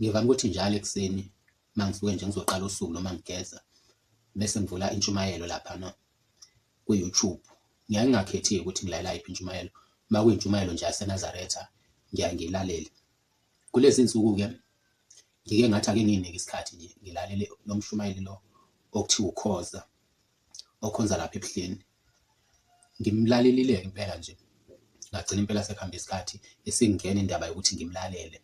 Ngivame ukuthi njalo ekuseni uma ngisuke nje ngizoqala usuku noma ngigeza bese ngivula intshumayelo laphana kwi-YouTube. Ngiyaye ngingakhethi-ke ukuthi ngilalela yiphi intshumayelo, uma kuyintshumayelo nje yaseNazaretha ngiyaye ngiyilalele. Kulezi nsuku-ke ngike ngathi ake ngiy'nike isikhathi nje ngilalele lo mshumayeli lo okuthiwa uKhoza, okhonza lapha eBuhleni. Ngimlalelile-ke impela nje, ngagcina impela sekuhambe isikhathi isingena indaba yokuthi ngimlalele.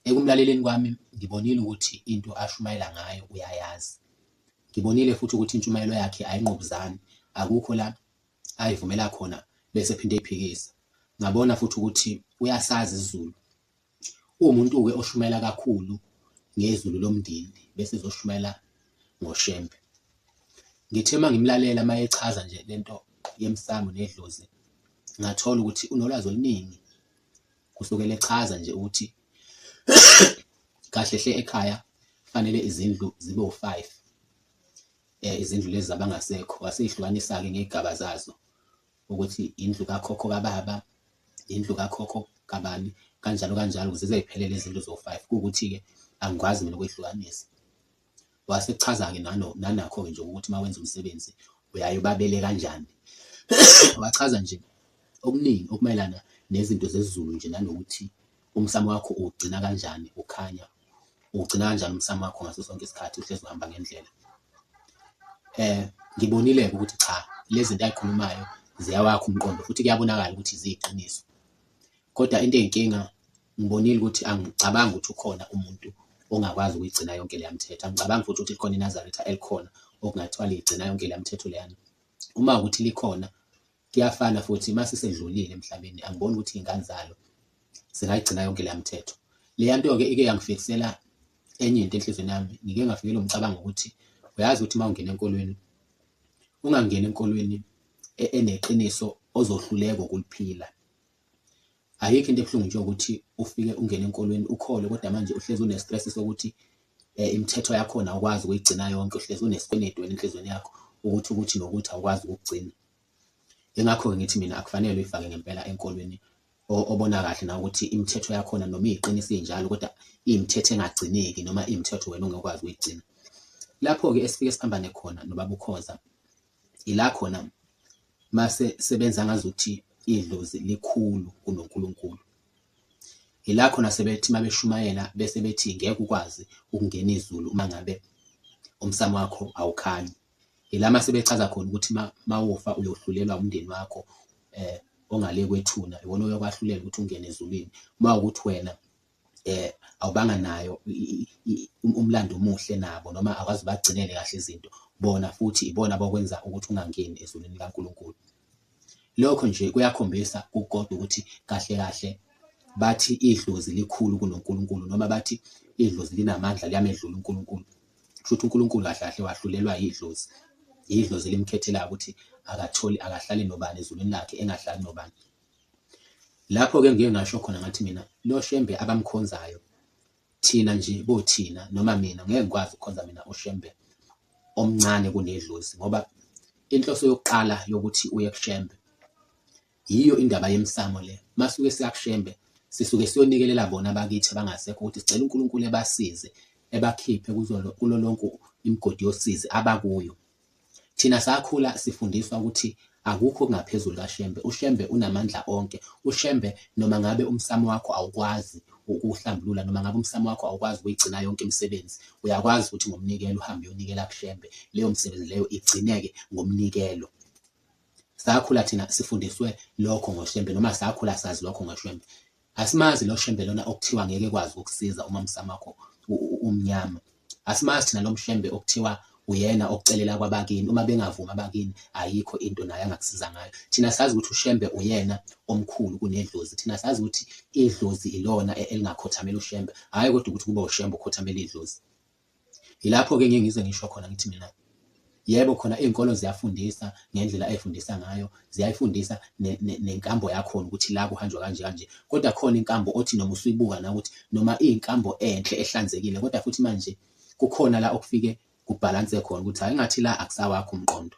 Ekumlaleleni kwami ngibonile ukuthi into ashumayela ngayo uyayazi. Ngibonile futhi ukuthi intshumayelo yakhe ayingqubuzani, akukho la ayivumela khona bese ephinde eyiphikisa. Ngabona futhi ukuthi uyasazi isiZulu. Uwumuntu-ke oshumayela kakhulu ngezulu lomndeni bese ezoshumayela ngoShembe. Ngithe uma ngimlalela uma echaza nje lento yemsamo nedlozi, ngathola ukuthi unolwazi oluningi kusukela echaza nje ukuthi kahle hle ekhaya fanele izindlu zibe u-five izindlu lezi zabangasekho waseyihlukanisa-ke ngey'gaba zazo ukuthi indlu kakhokho kababa indlu kakhokho kabani kanjalo kanjalo ukuze ziphelele izindlu zo-five kuwukuthi-ke angikwazi mina ukuyihlukanisa. Wasechaza-ke nanakho-ke nje ukuthi uma wenza umsebenzi uyaye ubabele kanjani. Wachaza nje okuningi okumayelana nezinto zesiZulu nje nanokuthi umsamo wakho uwugcina kanjani ukhanya, uwugcina kanjani umsamo wakho ngaso sonke isikhathi uhlezi uhamba ngendlela. Ngibonile-ke ukuthi cha lezi zinto ay'khulumayo ziyawakha umqondo futhi kuyabonakala ukuthi ziyiqiniso. Kodwa into eyinkinga ngibonile ukuthi angicabangi ukuthi ukhona umuntu ongakwazi ukuyigcina yonke leya mthetho. Angicabangi futhi ukuthi likhona iNazaretha elikhona okungathiwa liyigcina yonke leya mthetho leyana. Uma ukuthi likhona kuyafana futhi uma sesedlulile emhlabeni angiboni ukuthi iy'ngane zalo zingayigcina yonke leya mthetho. Leya nto-ke ike yangifikisela enye into enhliziyweni yami, ngike ngafikelwa umcabango ukuthi uyazi ukuthi uma ungena enkolweni ungangeni enkolweni eneqiniso ozohluleka ukuliphila. Ayikho into ebuhlungu njengokuthi ufike ungene enkolweni ukholwe kodwa manje uhlezi une-stress sokuthi imithetho yakhona awukwazi ukuyigcina yonke, uhlezi unesikweletu wena enhliziyweni yakho ukuthi ukuthi nokuthi awukwazi ukukugcina. Yingakho-ke ngithi mina akufanele uyifake ngempela enkolweni obona kahle nawe ukuthi imithetho yakhona noma iyiqiniso injalo kodwa iyimithetho engagcineki noma iyimithetho wena ongekwazi ukuyigcina. Lapho-ke esifike siphambane khona nobaba uKhoza ila khona mase sebenza ngazuthi idlozi likhulu kunoNkulunkulu. Ila khona sebethi mabeshumayela bese bethi ngeke ukwazi ukungena izulu uma ngabe umsamo wakho awukhanyi. Ila mase bechaza khona ukuthi mawufa uyohlulelwa umndeni wakho ongale kwethuna iwona oyokwahlulela ukuthi ungene ezulwini. Uma ukuthi wena awubanga nayo umlando omuhle nabo noma akwazi bagcinele kahle izinto bona futhi ibona abokwenza ukuthi ungangeni ezulwini likaNkulunkulu. Lokho nje kuyakhombisa kukodwa ukuthi kahle kahle bathi idlozi likhulu kunoNkulunkulu noma bathi idlozi linamandla liyamedlula uNkulunkulu. Kusho ukuthi uNkulunkulu kahle kahle wahlulelwa yidlozi. Yidlozi elimkhethelayo ukuthi akatholi akahlali nobani ezulwini lakhe engahlali nobani. Lapho-ke ngike ngasho khona ngathi mina lo Shembe abamkhonzayo thina nje bothina noma mina ngeke ngikwazi ukukhonza mina uShembe omncane kunedlozi ngoba inhloso yokuqala yokuthi uye kuShembe yiyo indaba yemsamo le. Masuke siya kuShembe sisuke siyonikelela bona abakithi abangasekho ukuthi sicela uNkulunkulu ebasize ebakhiphe kulo lonke imigodi yosizi abakuyo. Thina sakhula sifundiswa ukuthi akukho okungaphezulu kaShembe, uShembe unamandla onke, uShembe noma ngabe umsamo wakho awukwazi ukuwuhlambulula, noma ngabe umsamo wakho awukwazi ukuyigcina yonke imisebenzi, uyakwazi ukuthi ngomnikelo uhambe uyonikela kuShembe, leyo msebenzi leyo igcineke ngomnikelo. Sakhula thina sifundiswe lokho ngoShembe noma sakhula sazi lokho ngoShembe. Asimazi lo Shembe lona okuthiwa ngeke ekwazi ukukusiza uma umsamo wakho umnyama. Asimazi thina lo Mshembe okuthiwa uyena okucelela kwabakini, uma bengavumi abakini ayikho into naye angakusiza ngayo. Thina sazi ukuthi uShembe uyena omkhulu kunedlozi. Thina sazi ukuthi idlozi ilona elingakhothamela uShembe, hhayi kodwa ukuthi kube uShembe okhothamela idlozi. Yilapho-ke ngike ngize ngisho khona ngithi mina yebo khona iy'nkolo ziyafundisa ngendlela ey'fundisa ngayo, ziyayifundisa nenkambo yakhona ukuthi la kuhanjwa kanje kanje, kodwa khona inkambo othi noma usuyibuka nawe ukuthi noma iyinkambo enhle ehlanzekile kodwa futhi manje kukhona la okufike kubhalanse khona ukuthi hhayi engathi la akusawakho umqondo.